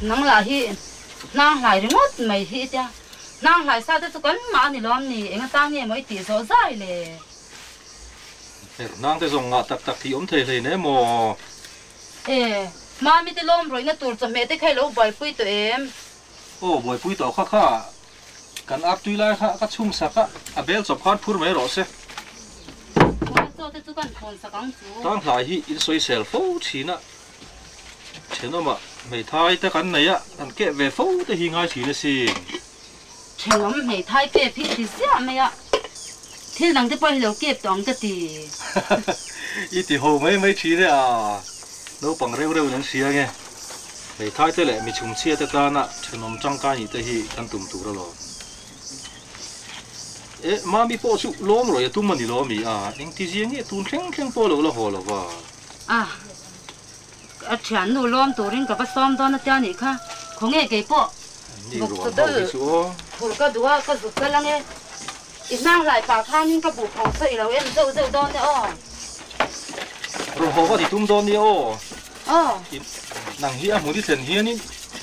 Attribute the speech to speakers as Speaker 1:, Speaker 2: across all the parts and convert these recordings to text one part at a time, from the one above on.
Speaker 1: Nang lah hi hnang hlai ringawt mai hi i tia. Hnang hlai sa te chu kan mah a ni lawm ni? Eng atan nge maw i tih zawh zai le?
Speaker 2: Her hnang te zawng ngah tak tak hi awm thei hlein em aw?
Speaker 1: E, Mami te lawm rawihna tur chawhmeh te kha i lo buaipui tawh em?
Speaker 2: Aw, buaipui tawh kha kha. Kan ar tui lai kha ka chhung sak a, a bel chawp khan phur mai rawh se.
Speaker 1: Khawi chaw te chu kan thawn sak ang chu.
Speaker 2: Tang hlai hi in sawisel fo thin a, thenawmah hmeithai te kan nei a, kan keh ve fo te hi ngai thin asin.
Speaker 1: Thenawm hmeithai kep hi ti ziah mai a, thil dang te pawh hi lo kep tawh ang ka ti.
Speaker 2: I ti ho mai mai thin e a, naupang reuh reuhin an hria nge. Hmeithai te leh mi chhumchhia te tana thenawm tangkai nih te hi kan tum tur alawm. Eh, Mami pawh chu lawm rawih a tum a ni lo ami a, engtizia nge tun thleng thleng pawh lo la haw lo va.
Speaker 1: A, a thiannu lawm turin ka va sawm dawn a tia nih kha, khawnge kei pawh
Speaker 2: Ni ruang ho hi chu aw.
Speaker 1: Phur ka duh a, ka zuk kal ange. I hnang hlai pah khanin ka buh phawng saw i lo en zeuh zeuh dawn e aw.
Speaker 2: Rawn haw vat i tum dawn nia aw.
Speaker 1: Aw.
Speaker 2: Nang hi a hmun i thlen hianin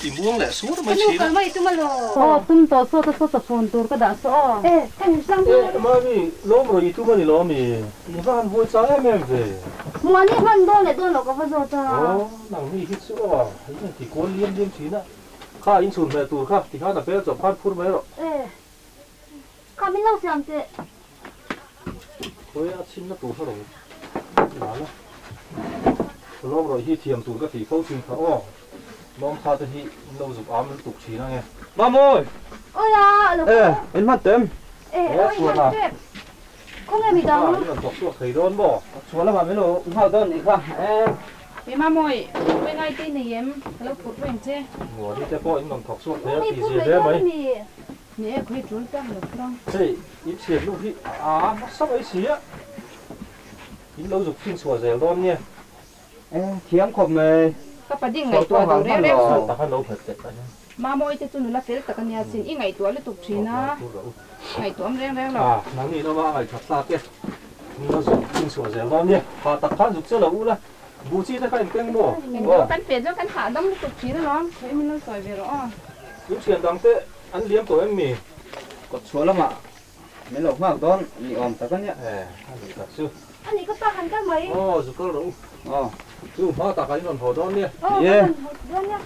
Speaker 2: i muang leh sur mai thin a.
Speaker 1: Ka nu kal mai tum alaw. Aw, tum tawh saw ta saw chawchhun tur ka dah saw aw. E, ka in hlang
Speaker 2: hmel. E, Mami, lawm rawh i tum a ni lo ami? I va han buai chang em em ve.
Speaker 1: Muani hman dawn leh dawn loh ka va zawt a.
Speaker 2: Aw, nang mi hi chu aw, i inti kual liam liam thin a. Kha in chhun hmeh tur kha ti khan a bel chawp khan phur mai rawh.
Speaker 1: E, kha min lo siam teh.
Speaker 2: Khawi a chhinna tur kha rawn la la. Lawm rawih hi thiam tur ka tih fo thin kha aw. Lawm kha te hi in lo zuk am lutuk thin ange. Mamawi!
Speaker 1: Awi a, a lo
Speaker 3: E, in hman tem.
Speaker 1: E, awi in hman tep. Khawnge mi dang?
Speaker 2: In rawn thawk chhuak thei dawn maw?
Speaker 3: Chhuah lamah min lo nghal dawn nih kha e.
Speaker 4: Pi Mamawi, pawi ngai te i nei em? Ka lo phurh reng che.
Speaker 2: Muani te pawh in rawn thawk chhuak thei a ti zia hle mai.
Speaker 4: Ni e, khawi tul ta lo phur ang.
Speaker 2: Hei, in thian nu hi a nasa mai si a, in lo zuk fin chhuah zel dawn nia.
Speaker 3: E, thiam khawp mai.
Speaker 4: Ka pa ding ngaihtuah duh reng reng suh.
Speaker 2: Tak a lo nghet teh a hian.
Speaker 4: Mamawi te chu nula fel tak a nia sin, i ngaihtuah lutuk thin a, ngaihtuah awm reng reng lo.
Speaker 2: A, nangni in awm a, a ngaihtuah tlak e. In lo zuk fin chhuah zel dawn nia. Ha tak khan zuk che lo u la, buh chi te kha in keng maw?
Speaker 4: Englo kan pe zawk kan hahdam lutuk thin alawm, khawi min lo sawi ve rawh aw.
Speaker 2: In thian dang te an liam tawh em mi?
Speaker 3: Kawt chhuah lamah min lo nghak dawn ni awm tak a nia.
Speaker 2: E, a nih tak chu.
Speaker 1: A nih ka pa han kal mai.
Speaker 2: Aw, zu kal rawh u.
Speaker 3: Aw.
Speaker 2: Chu hma takah in rawn haw dawn nia.
Speaker 1: Aw, kan rawn haw dawn nia.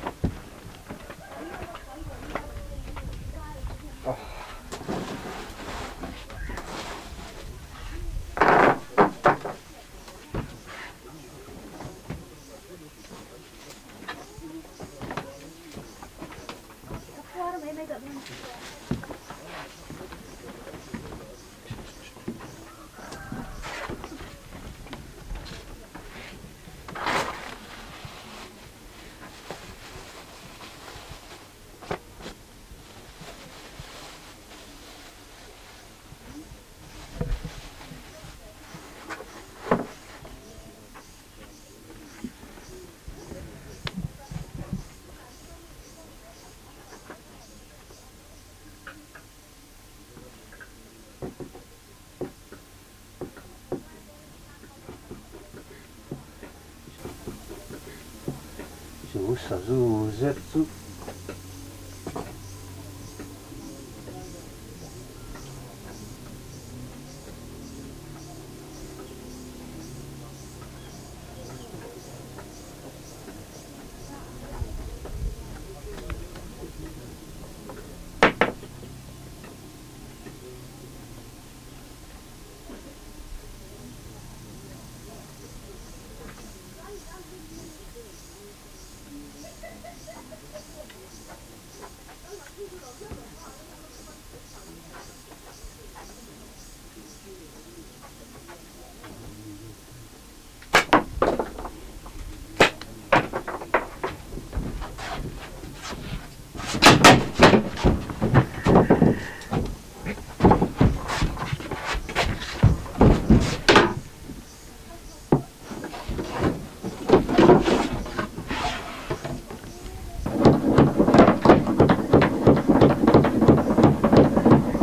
Speaker 2: Chu sazu zet chu.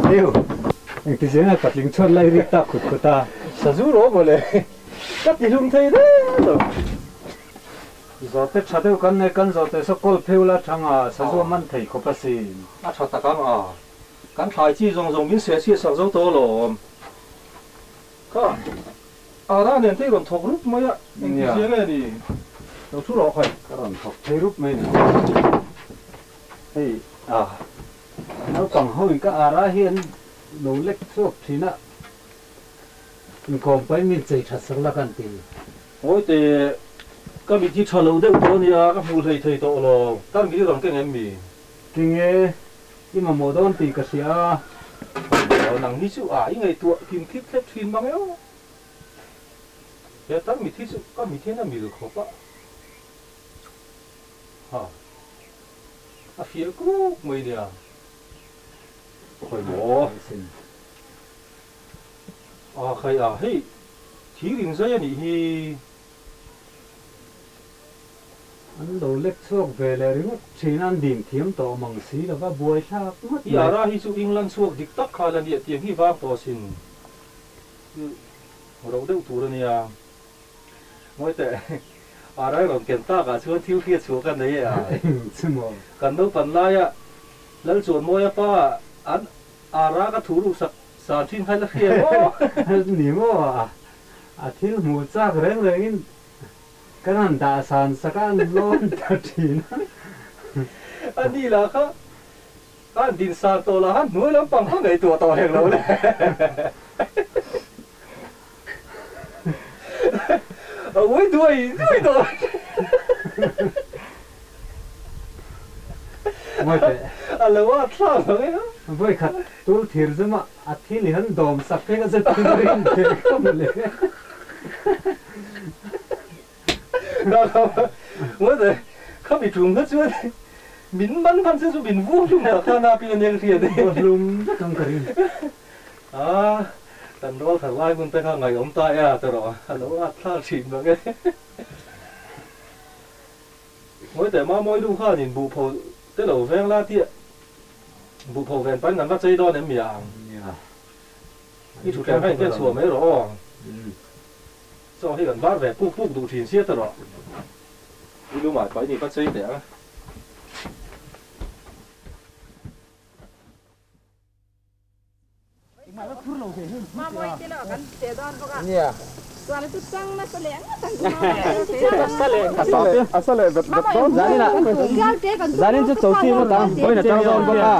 Speaker 3: Ew, engti zenga patling chhuat lai rik tak khut khut a.
Speaker 2: Sazu rawh mawle, ka ti hlum thei reng lo.
Speaker 3: Zawhte tha deuh kan nei, kan zawhte saw kawl pheu la thang a, sazu a man thei khawp asin.
Speaker 2: A tha tak ang a, kan thlai chi zawng zawng min seh chhiat sak zo tawh alawm. Kha, Ara nen te i rawn thawk rup mai a, engti zia nge ni? Lo thu rawh khai.
Speaker 3: Ka rawn thawk phei rup mai ni. Hei, a, naupang ho in ka Ara hi an lo lek chhuak thin a, inkawm pahin min chei that sak la kan ti.
Speaker 2: Ngawi teh, ka mit hi tha lo deuh tawh a nia, ka hmuh hlei thei tawh lo. Kan mit i rawn keng em mi?
Speaker 3: Tinge, i mamawh dawn tih ka hria a.
Speaker 2: Aw, nang hi chu a, i ngaihtuah kim thlip thlep thin mang eo. He tan mit hi chu ka mit hian a mil khawp a. Ha, a fiah kuk mai nia. Khawi maw? A khai a, hei thir in zai a nih hi.
Speaker 3: An lo lek chhuak ve leh ringawt thin a, an dim thiam tawh mang si lo va, buai thlak ngawt
Speaker 2: mai. I ara hi chu England chhuak dik tak kha la nia, tiang hi vang tawh asin. Ro deuh tur a nia. Ngawi teh, ara i rawn ken takah chuan thil hriat chhuah ka nei e a.
Speaker 3: Eng chu maw?
Speaker 2: Kan naupan laia Lalchuanmawia pa an ara ka thu ruksak San thin kha la hria maw?
Speaker 3: Ni maw? A thil hmuh chak reng rengin kan han dah san sak a, an lawn ta thin a.
Speaker 2: A ni lah kha a han din san tawh lah khan hnuai lampang kha ngaihtuah tawh hek lo le. A uai duai duai tawh.
Speaker 3: Ngawi teh.
Speaker 2: A lo a thlak ang e.
Speaker 3: Vawi khat tul thir zum a, a thil hi han dawm sak phei ka chu thinrim ve ka hmu leh.
Speaker 2: Ngawi teh, khami tum kha chuan min man hman che chu min vuak hlum tak kha na pin a nia ka hriat e.
Speaker 3: Vuak hlum vek ang ka ring.
Speaker 2: A, kan rual khat lai hun te kha ngaihawm ta e a ti rawh, a lo at thlak thin mang e. Ngawi teh Mamawi nu khanin buhpho te lo veng la tih buhpho ven pahin kan va chei dawn em mi ang? I thutthleng kha inken chhuah mai rawh aw. Chaw hi kan bar ve puk puk duh thin sia ta rawh. I lumah pahin i va chei teh ang.
Speaker 3: Zanin chu chochi ngawt ang, vawiin a chang dawn bawk a.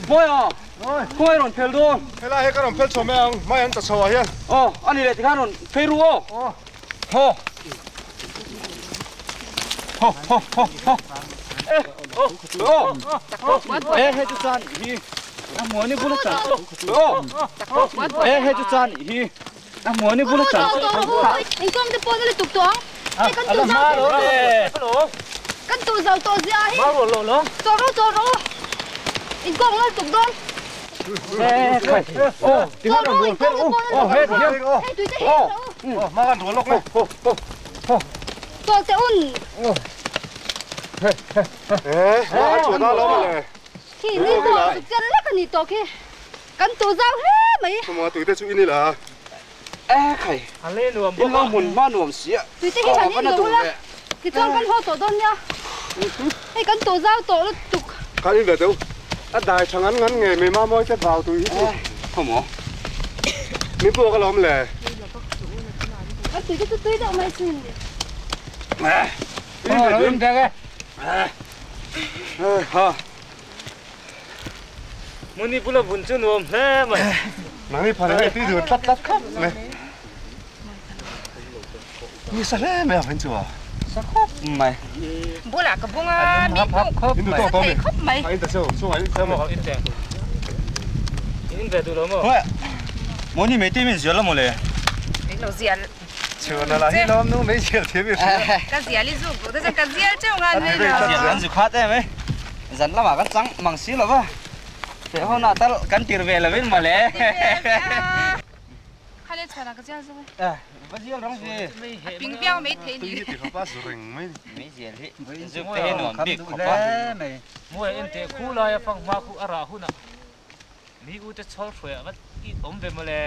Speaker 5: Mawi a, khawi rawn phel dawn?
Speaker 6: Helai hi ka rawn phel chho mai ang, mai an ta chho ah hian.
Speaker 5: Aw, a ni leh tikhan rawn phei ru aw. Haw. Haw, haw, haw, haw. E, aw, aw. E, hei chu chan hi. A muani bula chan. Aw, e, hei chu chan hi. A muani bula chan.
Speaker 1: Engkawng te pawh na lutuk tawh ang. Hei kan tuh zau tawh. Kan tuh zau tawh zia hi. Chaw rawh chaw rawh. Inkawng na lutuk dawn. Chaw rawh inkawng te pawh na lutuk tawh. Hei tui te hi rawh u. Chaw teh un. Khi ni pawh suk chian lek a ni tawh khi. Kan tuh zau hle mai.
Speaker 6: Khawma tuite chu i ni la.
Speaker 5: E khai, in lo hmun hma nuam si a.
Speaker 1: Tuite hi han in lo ula, tichuan kan haw tawh dawn nia. Hei kan tuh zau tawh lutuk.
Speaker 6: Khan in ve deuh. A dai tha ngan ngan ngei mai Mamawi te vau tui hi chu.
Speaker 5: Khawmaw.
Speaker 6: Min pawh ka lawm le.
Speaker 1: Kan tuite chu tui deuh mai sin.
Speaker 6: In ve deuh.
Speaker 5: In ve e. Ha. Muni bula vun chu nuam hle mai.
Speaker 6: Nang hi phal hei tui dun tlat tlat khawp mai. Ni sa hle mai a vun chu a.
Speaker 5: Sa khawp mai.
Speaker 4: Bulah ka bung a mi hmuh
Speaker 6: In duh tawk tawh mi.
Speaker 4: Sa thei khawp mai.
Speaker 6: A in ta cheu chungah in ta maw.
Speaker 2: In ve duh lo maw?
Speaker 5: Mawni mei te min zial la mawle.
Speaker 4: Min lo zial.
Speaker 6: Chhuna lah hi lawm nu mei zial thiam i hria.
Speaker 4: Ka zial i zuk duh te chuan ka zial teuh ngan mai lo.
Speaker 5: Zial an zu khat em e. Zan lamah kan chang mang si lo va. Teh hunah tal kan tir ve lovin mawle.
Speaker 4: Khale chhuanah ka zial zuk
Speaker 5: e. Va zial rang ve.
Speaker 4: A ping piau mai thei ni.
Speaker 6: Tui hi ti khawp a zu reng mai ni.
Speaker 5: Mei zial hi zuk te hi nuam bik khawp a.
Speaker 2: Muai en teh khu laia fang hma khu a rah hunah Mi u te chhawr hruaiah vat i awm ve mawle.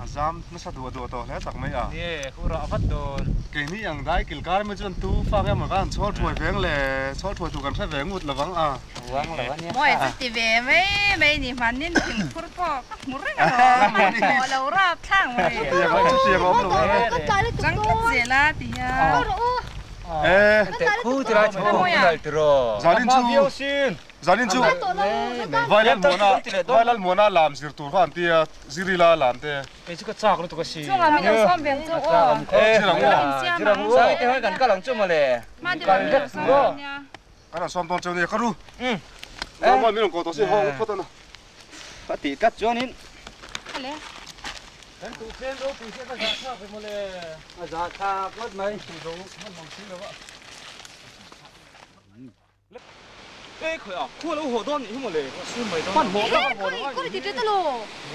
Speaker 6: A zam nasa duah duah tawh hle tak mai a.
Speaker 2: Nie, hu rah vat dawn.
Speaker 6: Keini ang dai kilkar mai chuan tu fak emaw khan chhawr thuai veng le chhawr thuai tur kan hre ve ngut lovang a.
Speaker 5: Ruang lo a nia.
Speaker 4: Mawi chu ti ve mai mai ni hmanin thing phur pawh ka hmu reng alawm. Hmanhmawh lo rap thlak mai.
Speaker 6: Chutiang a awm lo a.
Speaker 4: Chang tlat zel a ti hian.
Speaker 6: E.
Speaker 5: Khu ti lai chho nal tiraw.
Speaker 6: Zanin chu. Zanin chu Vailal Muana lam zir tur kha an ti a, Zirila lam te.
Speaker 2: Kei chu ka chak lutuk a si.
Speaker 4: Chungah min lo sawm ve ang chu aw.
Speaker 6: Zir ang aw.
Speaker 5: Zir ang aw. Sangite ho kan kal ang chu mawle.
Speaker 4: Kal vek tur aw.
Speaker 6: Kan rawn sawm dawn cheu nia ka ru. Nangmah min rawn kawh tawh si hawng phawt a na.
Speaker 5: Ka tih tlat chuanin.
Speaker 4: Khale.
Speaker 2: Kan tuh tlem ropui hi a va zah thlak ve mawle.
Speaker 3: A zah thlak ngawt mai.
Speaker 2: Tuh zo hman mang si lo a.
Speaker 5: Ê khawih a, khua lo haw dawn nih hi mawle.
Speaker 1: Hmanhmawh ka hmanhmawh lo. Khawi ti ṭe ta lo.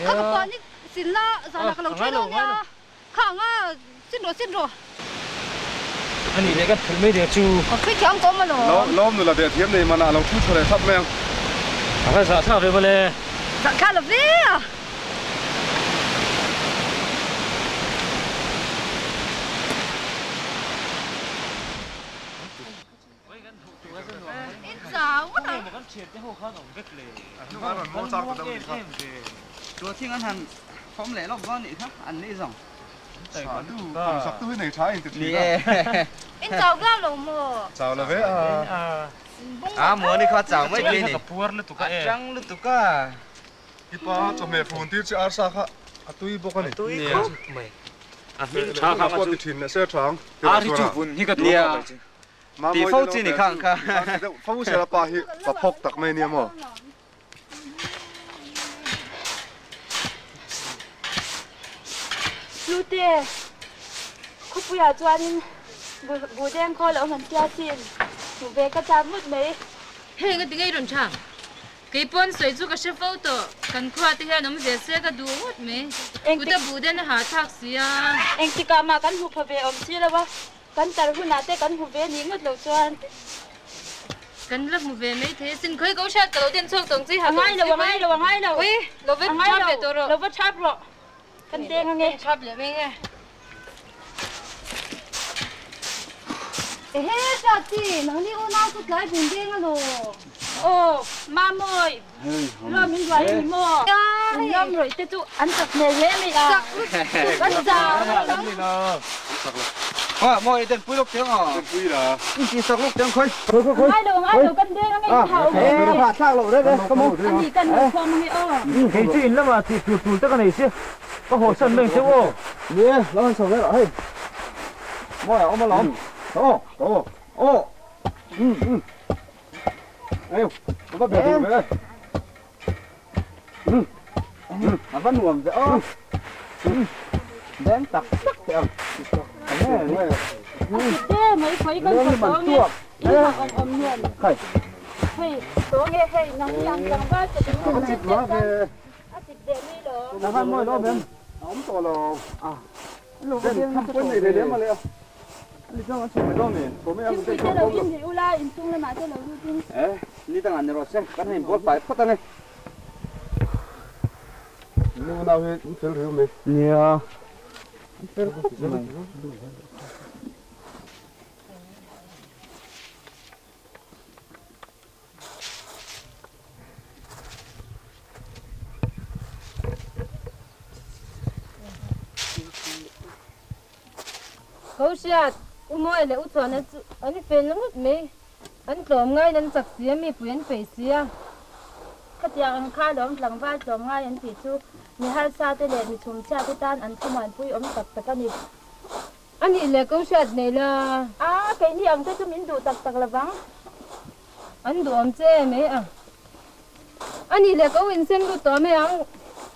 Speaker 1: Kha ka pa ni sin la zan ah ka lo ṭhe dawn nia. Kha anga sin rawh sin rawh.
Speaker 2: Ani leh kan phel mai ding chu.
Speaker 1: Ka phi thiam kawm a lo.
Speaker 6: Lawm nula deh thiam nei man ah lo thu chho leh thlap mai ang.
Speaker 2: A va zah thlak ve mawle.
Speaker 1: Zah thlak lo ve a.
Speaker 5: Chua thing an han fawm leh lawk dawn nih kha an ni zawng.
Speaker 1: In chau viau lo maw?
Speaker 6: Chau lo ve a.
Speaker 5: A muani kha chau mai thei ni. A chang lutuk a.
Speaker 6: I pa chawhmeh fun tir chi arsa kha a tui bawk a ni.
Speaker 5: A tui khawp mai.
Speaker 6: A hming tha kha ma chu. Thin se thang.
Speaker 5: Ar hi chu vun hi ka duh khawp mai chu. Ti fo chi ni khang kha.
Speaker 6: Fo se la pa hi pa phawk tak mai nia maw.
Speaker 4: Hlute, khawpuiah chuanin buhdeng khawl a awm an tia chin hmuh ve ka chak ngut mai.
Speaker 7: Heng a ti ngei rawn tha. Kei pawn sawi chu ka hre fo tawh, kan khua te hian awm ve se ka duh ngawt mai. Kuta buhden a hahthlak si a.
Speaker 4: Engtikah mah kan hmu pha ve awm si lo a, Kan tar hunah te kan hmu ve nih ngawt lo chuan.
Speaker 7: Kan la hmu ve mai thei asin. Khawi ko hriat ka lo den chhuak tawng chi ha tawng
Speaker 4: si. A ngai lo, a ngai lo, a ngai lo.
Speaker 7: Ui, lo va thap leh tawh rawh.
Speaker 4: Lo va thap rawh. Kan deng ange.
Speaker 7: Kan thap leh mai nge.
Speaker 1: Ehe, hriat chi, nangni unau chu tlai bun deng alaw.
Speaker 4: Aw, Mamawi. Lawm in ruai a ni maw? An lawm rawih te chu an chak hmel hle mai a.
Speaker 1: Chak an chak.
Speaker 5: Aw maw i den pui lawk teng aw.
Speaker 6: Den pui la.
Speaker 5: In ti sak lawk teng khawi.
Speaker 4: Ngai lo ngai lo kan deng ange in thau.
Speaker 5: Eh ha thlak lo rek e ka mo.
Speaker 4: Ani kan lo khawm ange aw.
Speaker 2: Kei chu in lamah tih tur tul tak a nei si. Ka haw san mai ang cheu aw.
Speaker 5: Ni e, lo han chho ve rawh hei. Mawi a awm alawm. Aw aw aw. A va nuam ve aw. Beng tak tak teh ang.
Speaker 4: Te mai khawi kan khaw tawng e. In hak awm awm nen. Hei tawng e hei nang hi ang tlangval te ding hun chet chet chuan a chip deh mai lo.
Speaker 5: Nang han mawi lo em?
Speaker 6: A awm tawh lo.
Speaker 5: Lo va deng nasa tawh ve. Ani chuan kan chhuk mai dawn mi?
Speaker 4: Thingpui te lo in rih ula, inchung lamah te lo lut in.
Speaker 5: Eh, ni dangah ni rawh se, kan han inbual fai phawt ange.
Speaker 6: Nu nau hi an fel riau mai.
Speaker 5: Nia, an fel khawp mai.
Speaker 7: Ko hriat, U Mawi leh U Chuana chu an fel ngawt mai. An tlawm ngaiin an chak si a, mipui an peih si a.
Speaker 4: Khatiang ang kha lawm tlangval tlawm ngai an tih chu mi harsa te leh mi chhumchhia te tan an thumuanpui awm tak tak a ni.
Speaker 7: A nih leh ko hriat nei la.
Speaker 4: A, keini ang te chu min duh tak tak lovang.
Speaker 7: An duhawm che mai a. Ani leh ka u insem lut tawh mai ang.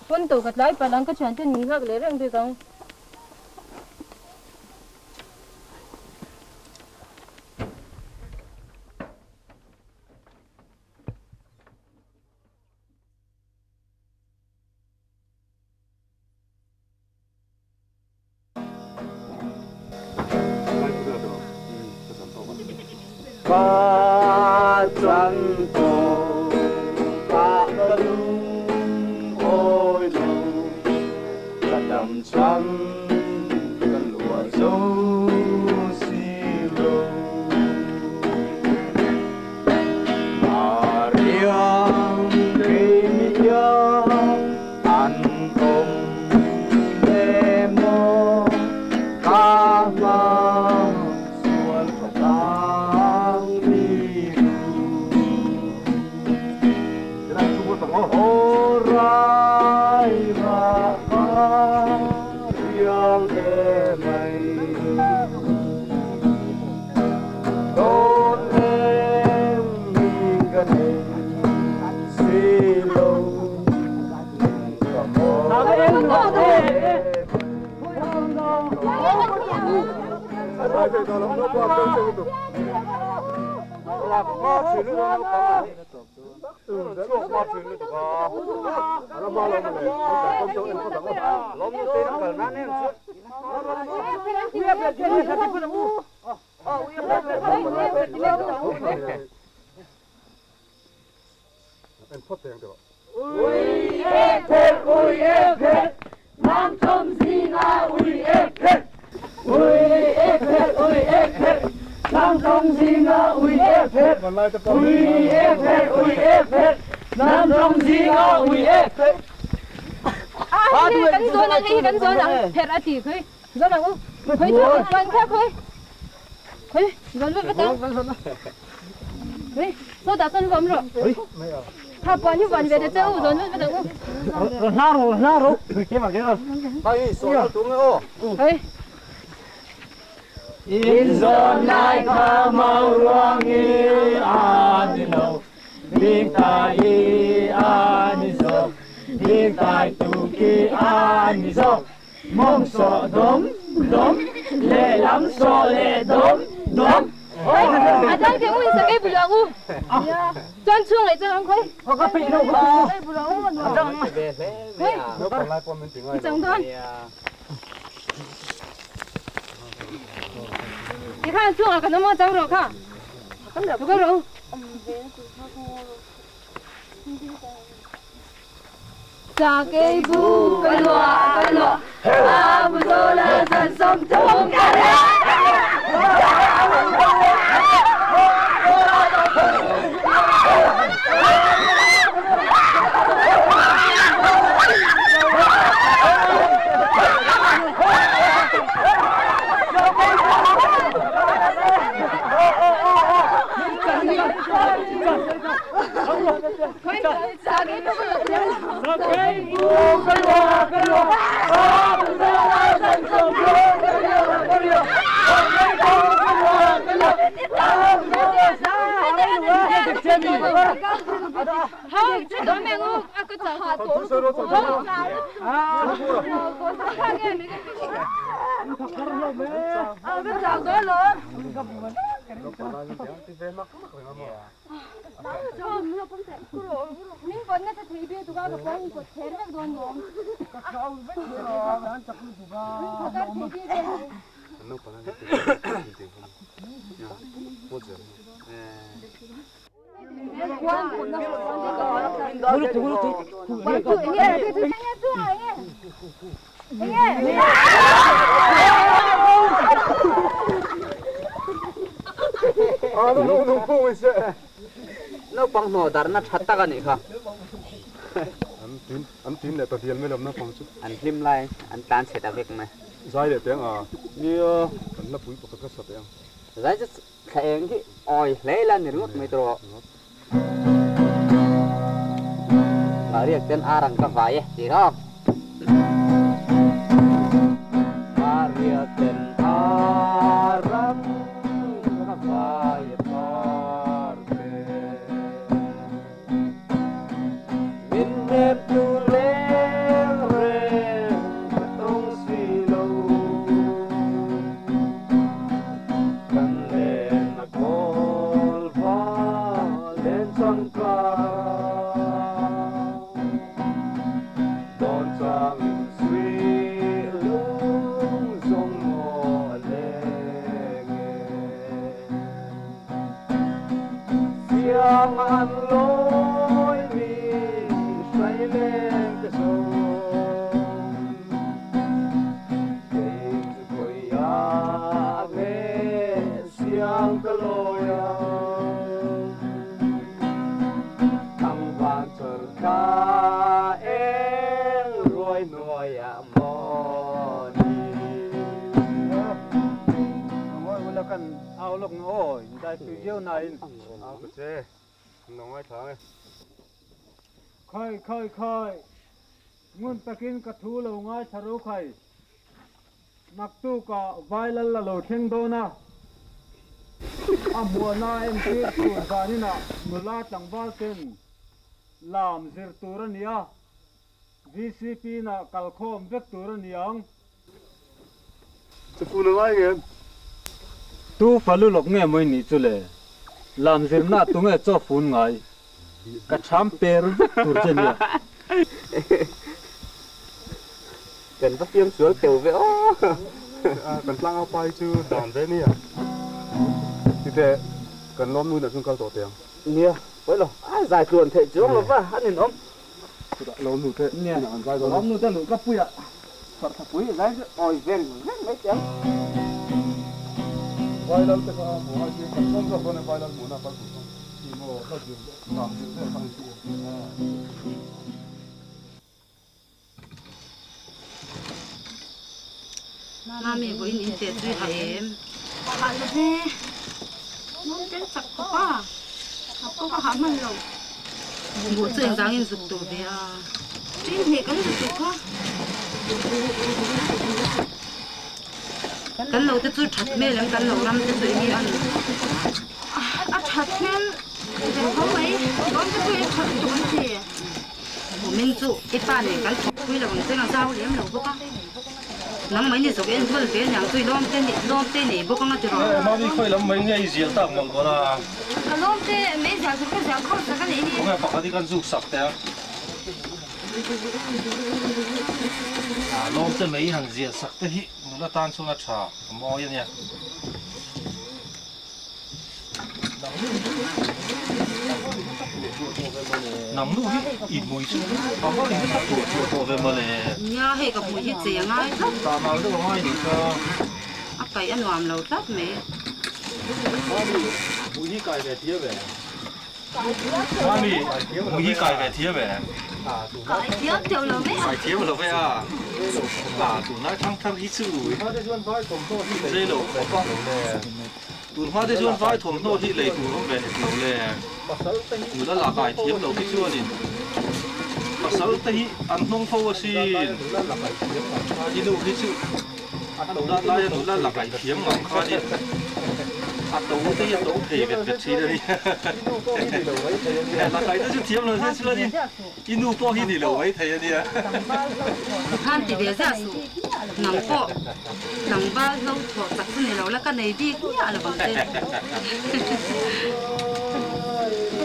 Speaker 7: Pawn to ka tlai palh ang ka thianten min nghak leh reng bik ang.
Speaker 5: Ka chan to ka ka lung oi lo ka dam chan ka lua zo si lo Mariang kei mi yang an om le mo ka ma sual ka tang mi ru O rai ra ka riang e mai Don em mi ka nei si lo ka mo
Speaker 7: Kan zawn ang hei kan zawn ang pherh a ti khui zawn ang u khui chu chuan kha khui khui zawn vat vat ang khui saw dah chuan vawm rawh kha puan hi vuan ve ta che u zawn vat vat ang u khui
Speaker 5: In zawn lai kha mau ruang i a ni lo bing tai i a ni zo bing tai tu ki a ni zo mong so dom dom le lam so le dom dom
Speaker 7: a dang ke u in sakei bul ang u chuan chhung leh chuan ang khui sakei bul ang u khui chang dawn Ti khan chungah kan awm a chang rawh kha ka rawh u Sakei bu ka luah a bu zo la zan sawm thum ka
Speaker 5: Naupang hnaw darna tha tak a nih kha.
Speaker 6: An tin leh ta dial mai lo naupang chu.
Speaker 5: An hlim lai an tlan chhe ta vek mai.
Speaker 6: Zai leh teng a.
Speaker 5: Nia.
Speaker 6: Kan la pui pakhat kha sa teh ang.
Speaker 5: Zai chu thla eng hi awi hle la ni ringawt mai tawh. Mahriak ten a rang ka vai e tih kha. Mahriak ten a rang ka vai e parte.
Speaker 3: tui viau nain.
Speaker 6: A ka che, an lo ngaithla ang e.
Speaker 3: Khai khai khai, ngun takin ka thu lo ngaithla ro khai. Naktukah Vailal a lo thleng dawn a, a hmuahna entir tur zaninah nula tlangval ten lam zir tur a ni a, VCP nah kalkhawm vek tur a ni ang.
Speaker 6: Chafun a ngai ngem?
Speaker 3: Tu falu lawk nge mawi nih chu le? Lam zirna tunge chaw fun ngai? Ka cham per vek tur che nia.
Speaker 5: Kan va fiam sual keu ve aw.
Speaker 6: Kan tlang au pa hi chu dan ve nia. Titeh kan lawm nu inah chuan kal tawh teh ang.
Speaker 5: Nia, pawi lo. A zai tluan theih chuang lo va, a ninawm.
Speaker 6: Chutah lawm nu te inah an zai dawn a.
Speaker 5: Lawm nu te luh ka puia chhuarh pui zai chu awi veng veng mai teh ang.
Speaker 6: Vailal te kha hmuh ngai chiang kan sawm zawk dawn e Vailal hmuhna kal tur chuan ti maw hla zir lam zir vel kha ni chu.
Speaker 7: Mami vawiin in teh tui ha em?
Speaker 4: Hah lo ve, mum tel chak khawp a, a pawh ka hah hman lo.
Speaker 7: Buh chu engzangin zuk tur ve a?
Speaker 4: Ṭin hnih kan zuk tur kha.
Speaker 7: Kan lo te chu ṭhat hmel em? Kan lo ram te chu enge a ni?
Speaker 4: A ṭhat hmel ve tho mai, ram te chu e ṭhat lutuk an ti.
Speaker 7: Min chu i pa nen kan thawk pui lo ang cheng a zau lem lo bawk a, nang mai ni zawk en hual ve aniang chu i lawm te lawm te nei bawk anga tiraw?
Speaker 2: Mami khawi lam mai nge i zial tak mawlh mawlh a?
Speaker 4: Ka lawm te mei zial chu ka zial khawp sak a nih hi.
Speaker 2: Khawnge pakhat hi kan zuk sak teh a. Lawm te mei han zial sak te hi nula tan chuan a tha a mawi ania. Nang nu hi i hmui chu a va in hre tuah tuah tawh ve mawle.
Speaker 7: Nia hei ka hmui hi chei a ngai tlat.
Speaker 2: Tah mal deuh a ngai nih kha.
Speaker 7: A kaih a nuam lo tlat mai.
Speaker 2: Mami, hmui hi kai ve thiam em? Mami, hmui hi kai ve thiam em?
Speaker 4: Kai thiam teuh lo ve a.
Speaker 2: Kai thiam lo ve a. A tunlai thang thar hi chu zei lo khawp a. Tun hma te chuan vai thawmhnaw hi lei tur awm ve hek lo le. Nula lah kai thiam lo hi chuanin pasal te hi an hnawng fo asin. I nu hi chu a nula laia nula la kai thiam ngang khanin a to te hi a to thei vet vet thin a ni. La kai te chu thiam lo se chuanin I nu pawh hi ni lo mai thei a nia.
Speaker 7: Khan ti ve ziah suh. Nang pawh tlangval hlo thawh chak chu ni lo la ka nei bik miah lo vang che.
Speaker 4: Ka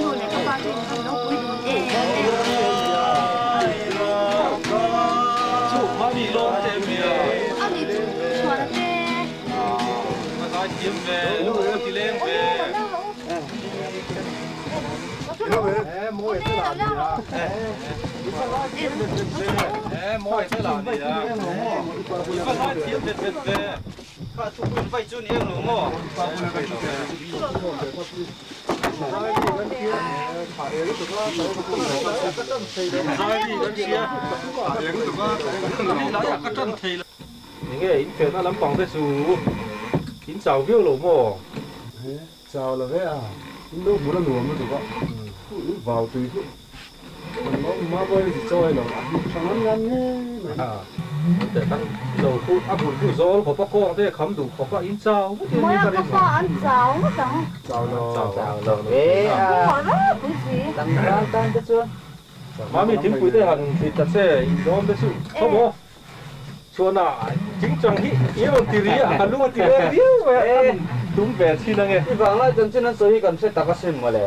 Speaker 4: nu leh ka pa te in lo pui dun em em.
Speaker 2: Chu mami lawm te mia.
Speaker 4: A ni chu chhuan te.
Speaker 2: Ka zai thiam ve, ka ti leng ve. Enge in fehna lampang te chu in chau viau lo maw?
Speaker 6: Chau lo ve a, in lo hmun a nuam lutuk a, hu in vau tui chu kan lo awm a mawi ti chawi lo a hmu tha ngan ngan ngei mai.
Speaker 2: Teh kan zo khu a hmun chu zawl khawp a kawng te kham duh khawp a in chau vek in ka rin
Speaker 4: pa an chau ngawt ang.
Speaker 6: Chau lo
Speaker 5: chau lo ve a.
Speaker 4: Hmuh ropui si.
Speaker 5: Tlangval tan te chuan.
Speaker 2: Mami thingpui te han thlit ta che in dawm te chu khaw maw. Chuan a chingchang hi i rawn ti ri a, ka lung a ti leng viau mai a, kan tum ve thin ange.
Speaker 5: I vang lai chuan chin an sawi hi kan hre tak asin mawle.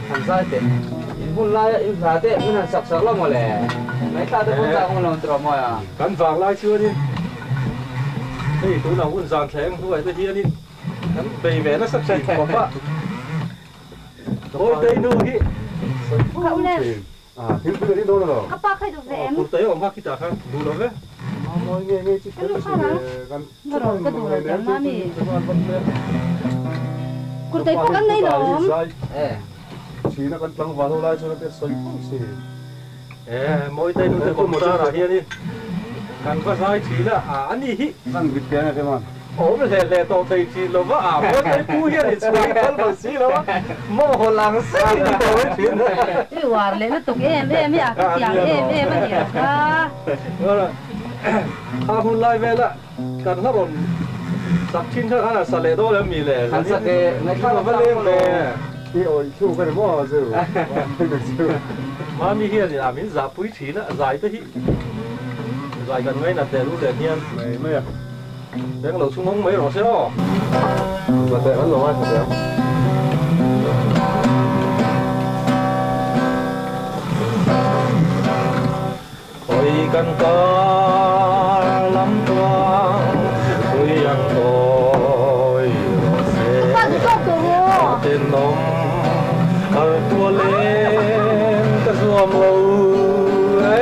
Speaker 5: Han zai teh. In hun laia in hla teh min han sak sak lo mawle. Ngaithla te pawn chak awm lo an ti rawh mawi a.
Speaker 2: Kan vang lai chuanin hei tunah hun zan thleng hnuai te hianin kan bei ve nasa thin khawp a. Kawitei nu hi
Speaker 6: sawi fo thin. Thilpui a rin dawn alo.
Speaker 4: Ka pa kha i duh ve em?
Speaker 2: Kurtai a awm kha khitah khan duh lo ve.
Speaker 6: Mawi nge nge chu kher ka hre ve kan
Speaker 7: Ka duh lo teh mami.
Speaker 4: Kurtai pawh kan nei lo awm.
Speaker 6: Chhina kan tlangval ho lai chuan a te sawi fo si.
Speaker 2: E Mawitei nu te kawm tar ah hianin kan va zai thin a, a ni hi.
Speaker 6: Kan vit te a ni te man.
Speaker 2: Om le le to thei chi lo va a mo te pu hian i chhuai phal bang si lo a mo ho lang se ni to wei thin.
Speaker 7: I war le na tuk em em hi a ka tiang em em a nia kha.
Speaker 2: Kha hun lai vel a kan hla rawn sak thin kha khan a sa leh dawn em mi le
Speaker 5: Han sak e ngaihthlak a va leng ve.
Speaker 6: I awih thu ka ni maw chu chu.
Speaker 2: Mami hian in a min zahpui thin a zai te hi zai kan ngainat leh lu len hian.
Speaker 6: Mai mai a.
Speaker 2: Beng lo chu nghawng mai rawh se aw.
Speaker 6: Za teh an lo ngaithla teh ang.
Speaker 2: Hawi kan kar lam tuang ui ang tawi rawh se. A tenawm kar tua leng ka zuam lo e.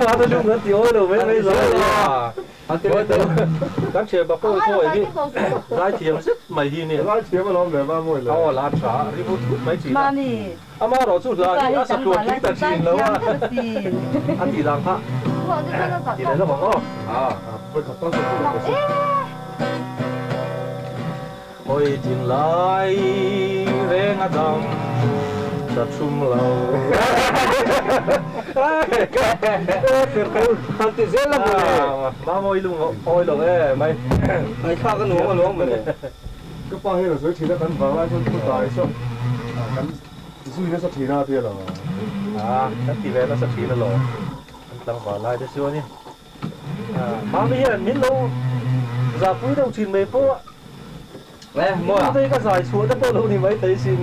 Speaker 2: Fa te lung an ti awi lo mai mai zo a. Kan thian bak pawh thawi hi zaithiam zet mai hi nia.
Speaker 6: Zaithiam alawm le va mawi le.
Speaker 2: Aw la tha ri vut vut mai thin a. Ama erawh chu hla hi a sa tluan tui ta thin lo a. A tih dan kha ti leh lawk ang aw. Hawi thin lai reng a dam ta thum lo.
Speaker 5: Han ti zel la mawle.
Speaker 2: Mamawi lung awi lo e mai.
Speaker 5: Ngaihthlak a nuam alawm mawle.
Speaker 6: Ka pa hian a sawi thin a kan vang lai chuan thu tai saw kan zui nasa thin a tia lo.
Speaker 2: A kan ti ve nasa thin alawm. Kan tlangval lai te chuan in. Mami hian min lo zahpui deuh thin mai pawh a.
Speaker 5: Maw
Speaker 2: Tei ka zai chhuah te pawh lo ni mai thei sin.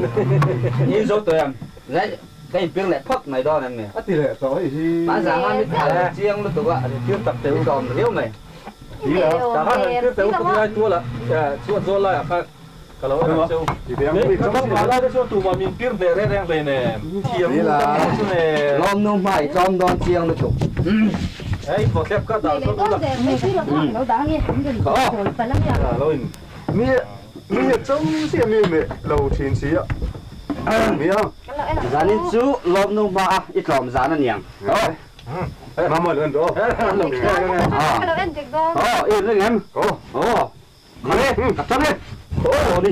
Speaker 5: Ni zo tawh em? Zai ka inpir leh phawt mai dawn em ni?
Speaker 6: A ti leh tawh hei hi.
Speaker 5: Hman zang a mi thal chiang lutuk a,
Speaker 2: an inpir tak teh u.
Speaker 5: Tlawm riau mai.
Speaker 2: Ta khan han inpir teh u khawti lai tual ah chuan zawl lai ah khan ka lo en ang che u. Ka tlangval lai te chuan tumah min pir hneh reng reng hleinem. Thiam nu ka ni chu ne.
Speaker 5: Lawm nu hma i tlawm dawn chiang lutuk.
Speaker 2: Hei vawthlep ka dah chuan ula. Lo in.
Speaker 6: Mi mi hi chau chiah mi meh lo thin si a nia.
Speaker 5: Zanin chu lawm nu hma a i tlawm zan a niang.
Speaker 6: Mama lo en rawh.
Speaker 1: Ka lo en dik dawn.
Speaker 5: Aw i ring em? Aw. Khare ka tang e. Aw ni.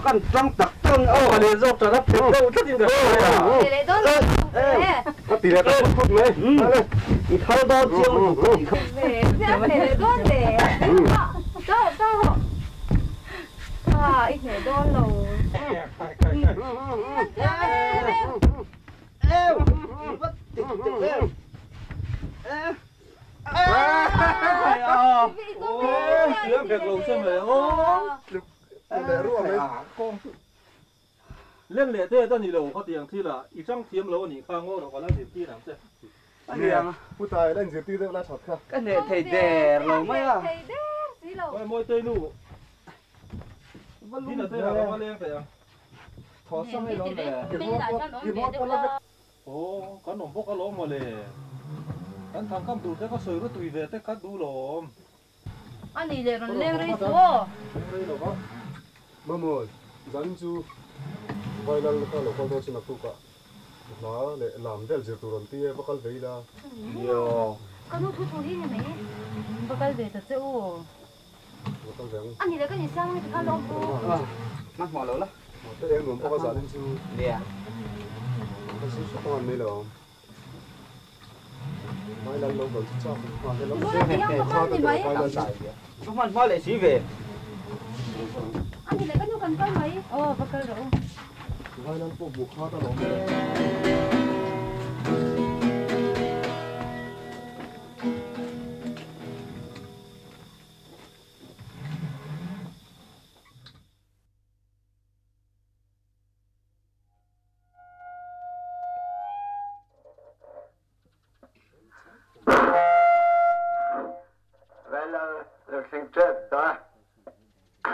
Speaker 5: Kan tang tak tang aw.
Speaker 2: Leh zawk tan a phet deuh tlat in ka hria.
Speaker 6: A ti leh ta phut phut mai.
Speaker 5: I thal dawn chiang lutuk ka tih kha.
Speaker 2: Len leh te ta ni lo khatiang thil ah i chang thiam lo a nih kha ngaw rawh ka la zirtir ang che.
Speaker 6: Nia, pu tai la inzirtir deuh la that kha.
Speaker 5: Ka hneh thei der lo mai a.
Speaker 2: Mawi mawi te nu. Dina te ah ka va leng teh ang.
Speaker 5: Thaw sang ei lo le.
Speaker 2: Aw, kan awm bawk alawm mawle. Kan thangkam tur te ka sawi ru tui ve te kha duh lawm.
Speaker 7: A nih leh rawn leng rei suh aw.
Speaker 2: Leng rei lo va.
Speaker 6: Mamawi, zanin chu Vailal kha lo kal dawn chu naktuk ah hla leh lam vel zir tur an ti e, va kal ve ila.
Speaker 5: Nia.
Speaker 1: Ka nu thu thu hi ni mai.
Speaker 7: Va kal ve ta che u.
Speaker 6: Va kal ve ang.
Speaker 1: A nih leh ka insiam nge tikhan lawm u.
Speaker 5: Hmanhmawh lo la.
Speaker 6: Te eng nuam bawk a zanin chu.
Speaker 5: Nia.
Speaker 6: Ka zir hrep ang an mai lo. Vailal lo kal chu chak ang hma hle lam.
Speaker 1: Kha ka ni mai.
Speaker 5: Ka hman hma leh si ve.
Speaker 1: A nih leh ka nu kan kal mai.
Speaker 7: Aw va kal rawh u.
Speaker 6: Vailal pawh hmuh khat a lawm.
Speaker 8: Vailal lo thleng tep tawh a,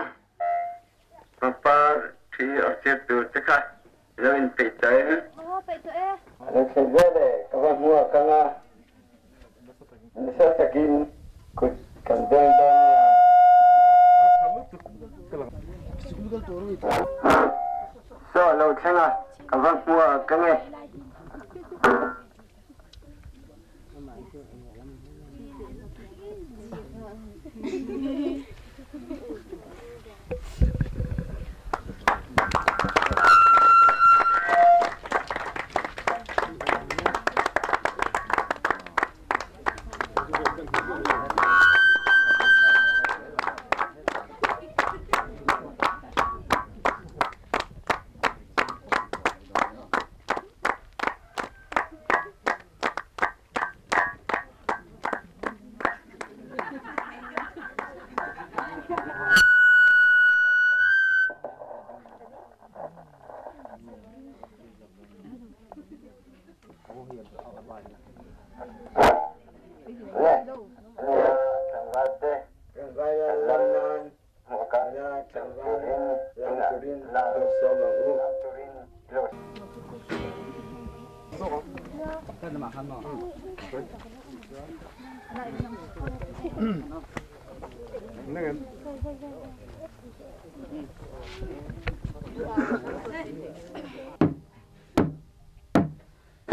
Speaker 8: pangpar thi awrh tir tur te kha lo inpeih tawh em? Lo thleng zel e, ka va hmu a kang a, nasa takin kut kan veng dawn nia. So lo thlenga ka va hmua ka nge.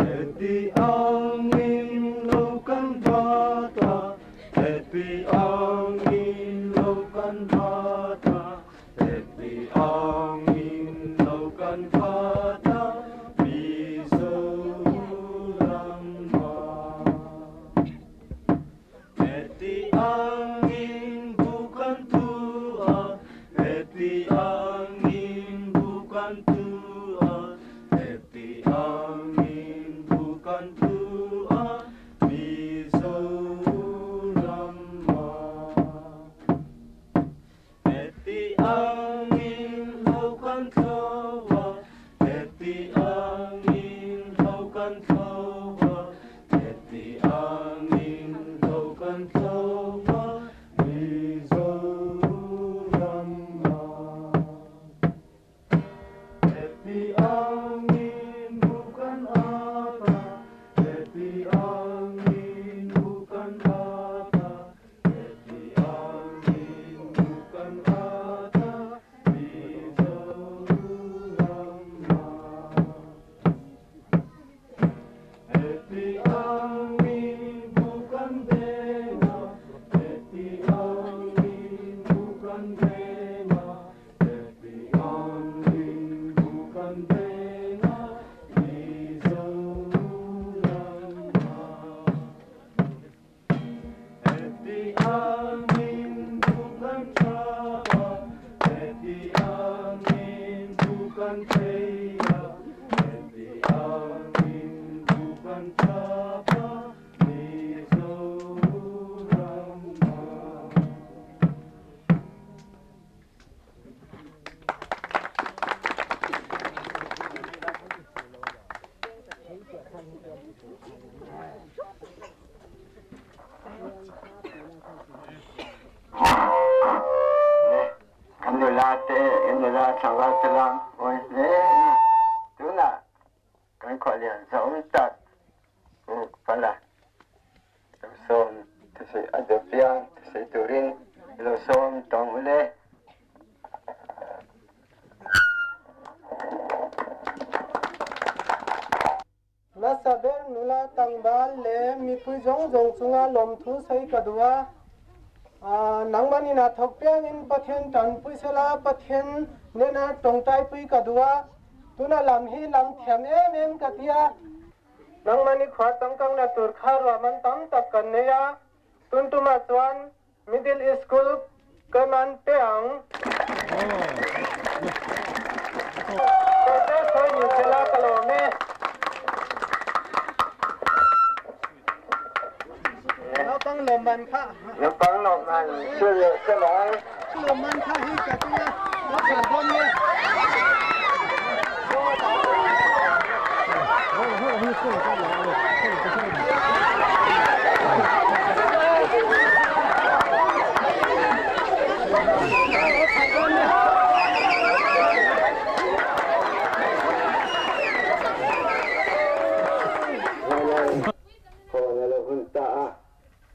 Speaker 3: Happy angin lokan bata, happy angin lokan bata, happy angin lokan bata, Mizoram ma. Happy angin bukan tua, happy angin bukan tua, happy angin bukan tua, Mizoram ma. Happy angin lokan tua, happy angin lokan tua, happy angin lokan tua, Mizoram ma. Happy angin bukan apa, happy angin bukan apa, happy angin bukan apa, Mizoram ma. Happy angin bukan bena, happy angin bukan bena, happy angin bukan bena, Mizoram ma. Happy angin bukan apa, happy angin bukan kaya, happy angin bukan apa, Mizoram ma.
Speaker 8: Kan nula te nula tlangval te lam oi le tuna kan khwalian zo tak pala som te se adopian te se turin lo som tong le
Speaker 9: Masaber nula tangbal le mi pui jong jong chunga lom thu sei kadua nangmani na thokpiang in pathen tan pui sela pathen ne na tongtai pui kadua tuna lam hi lam thiam em em katia nangmani khwa tangkang na tur kha ro man tam tak kan ne ya tuntuma chuan middle school kaman peang te soi ni sela kalome. Naupang lawm kha.
Speaker 8: Naupang lawm man sela.
Speaker 9: Lawm man kha hi ka tia. Naupang bom ne.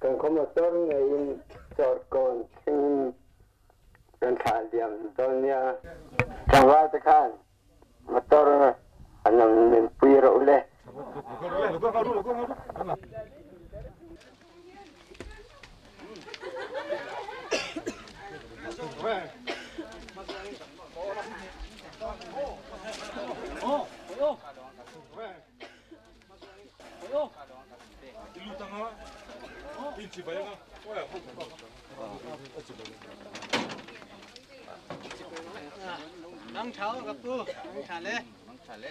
Speaker 8: Kan motor ngei in chor kon thing kan thal diam don nia. Tlangval te khan motor an lo min pui rawh u le.
Speaker 9: Nang thau ka pu, nang tha le. Nang tha le.